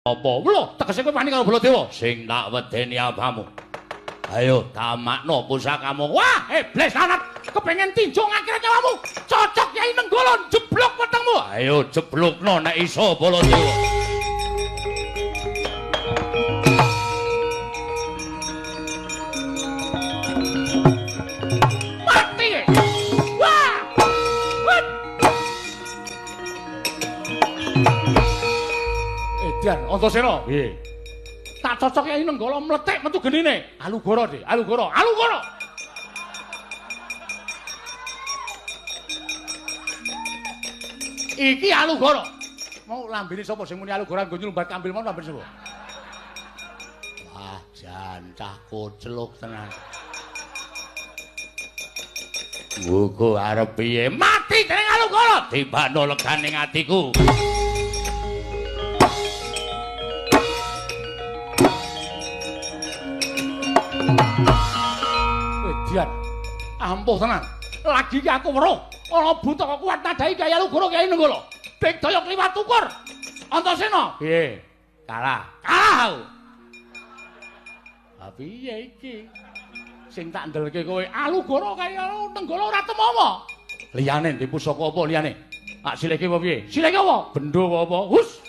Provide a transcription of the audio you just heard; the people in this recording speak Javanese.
Apa? Lho, tegese kowe wani karo Baladewa? Sing tak wedeni apamu? Ayo tamakno pusakamu. Wah, iblis lanat, kepengin tinjung akhirat nyawamu. Cocok Kyai Nenggala jeblok wetengmu. Ayo jeblokno nek iso Baladewa. Mati. Wah. Wah. Edan Antasena. Piye? Tak cocok Kyai Nenggala mlethek metu genine. Alugoro, Dik. Alugoro. Alugoro. Iki Alugoro. Mau lambene sapa sing muni Alugoro nggo nyumbat kambil mau lambene sapa? Wah, jantah kocluk tenan. Nggo arep piye? Mati dening Alugoro. Tibano legane atiku. Edian, ampuh tenan. Lagi iki aku weruh ana buta kuat nadai Kyai Alugoro Kyai Nenggala. Digdaya kliwat ukur. Antasena. Piye? Kalah. Kalah aku. Ha piye iki? Sing tak ndelke kowe Alugoro Kyai Nenggala ora temowo. Liyane ndek pusaka apa liyane? Tak silihke apa piye? Silihke apa? Bendho apa? Hus.